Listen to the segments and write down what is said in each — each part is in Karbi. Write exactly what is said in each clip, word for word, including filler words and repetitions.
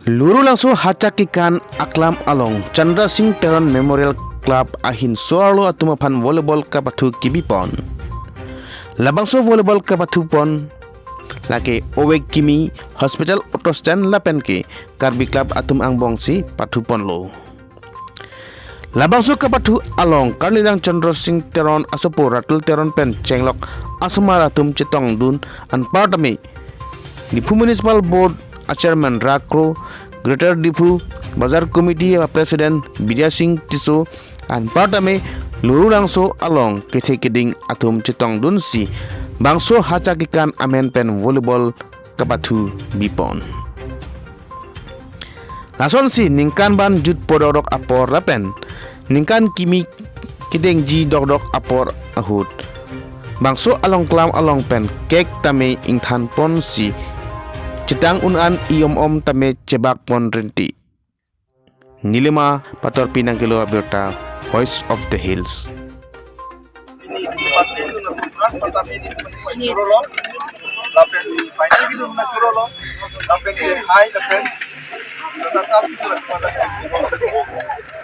Lurulangso Hacha Kekan aklam along Chandra Singh Teron Memorial Club ahin so-arlo atum aphan volleyball kapathu kebipon. Labangso volleyball kapathupon lake Ove Kimi Hospital Auto Stand lapen ke Karbi Club atum angbongsi pathuponlo. Labangso kapathu along karlidang Chandra Singh Teron asopo Ratul Teron pen chenglok asomar atum chetongdun anpartame Diphu Municipal Board a Chairman Rakro, Greater Diphu Bazar Committee a President Bidya Singh Tisso anpartame Lurulangso along kethe keding atum chetongdunsi bangso Hacha Kekan amen pen volleyball kapathu bipon. Lasonsi ningkan ban jutpo dokdok apor lapen ningkan kimi kedengji dokdok apor ahut bangso along klam along pen kek tame ingthanponsi chetang un-an iom om tame chebakpon rinti. Nilima Patorpi nangkelo abirta Voice of the Hills. Ini pati itu na putra, pertama ini Churolo, lapen final itu na Churolo, lapen ke hai, lapen kita sab itu na Churolo.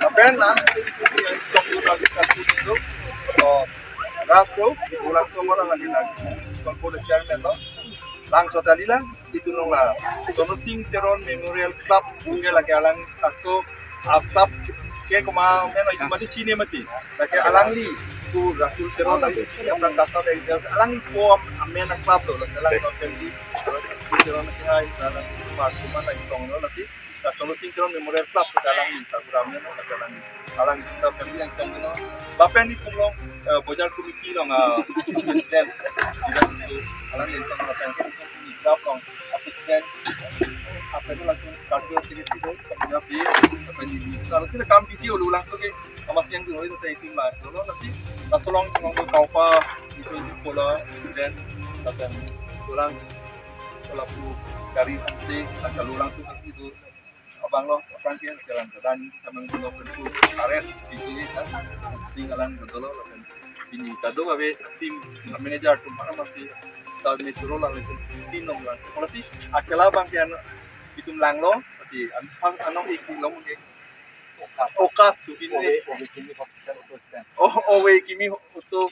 Lapen lang itu yang itu itu itu. Oh, Rakro, Lurulangso malah lagi lagi. Bangko the chairman lo. Langso tali lang, itu nong la. Chandra Singh Teron Memorial Club, punya lagi alang atso a club ke koma men itu mati chini mati. Lagi alangli, itu Ratul Teron lagi chini apran kasa dari alangli form amen a club lo, lagi alang club yang di Ratul Teron lagi hai, dan pas cuma lagi tong lo lagi. Chandra Singh Teron Memorial Club ke alangli, Sakura men lo lagi alangli. Alangli kita family yang kita lo. Bapen di tulong, eh, Bazar Committee lo, ah, president. Tidak itu, alangli yang kita lo, club lo, ah, president. Apa itu langsung cultural activity itu, tapi apa ini, kalau kita kam biji Lurulangso ke, sama siang dulu itu saya tim lah. Kalau nanti, langsung long, long kaupa, itu itu pola president, dan pulang, kalau pu dari nanti, kalau Lurulangso itu, abang lo, abang ke jalan ke dan sama lo pen arrest di sini kan. Tinggalan betul lo kan. Ini kado abe tim manager atum mana masih tahun ini turun lah itu tim nong lah. Kalau si akela abang ke anu, itum langlo, masih an-, pas anong iki lo mungkin. Okas. Okas, ini. Ove, Ove Kimi Hospital Auto Stand. Oh, Ove Kimi Auto,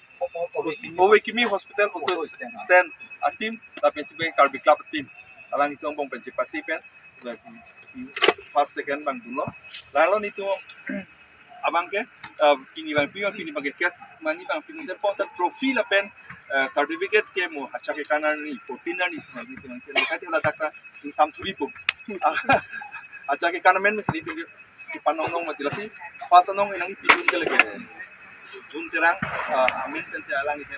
Ove Kimi Ove Kimi Hospital Auto Auto Stand. Stand. A team, tapi sebagai Karbi Club team. Alang itu angbong pen chepate pen. First, second abang dunlo. Langlo nelitum abang ke, eh, pini abang, pini abang ke cash money abang, pini terpon ta trophy lapen, eh, certificate ke mo Hacha Kekan arni, fourteen arni si nelitum ke, kati la tak ta, sam thuri po. Hacha Kekan amen si nelitum ke, kepanong nong mati lasi, first anong inang pidun ke lagi. Jun Terang, eh, amen pen si alang itu,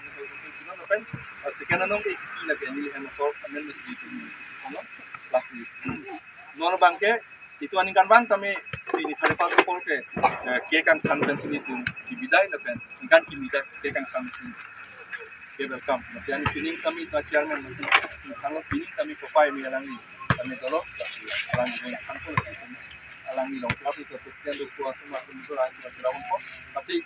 lapen, eh, second anong ke, lagi, neli hem so, amen si nelitum. Lasi. Non abang ke, itu aningkan abang tame pini thirty-first apor ke, eh, cake angthan pensi nelitum kebidai lapen ningkan kimi ta cake angthan si ke welcome. Masih ani pining kami ta chairman masih kalau pining kami papai mi alangli kami dolo alangli kan ko alangli long club itu president do kuasa masih itu lagi masih lawan ko masih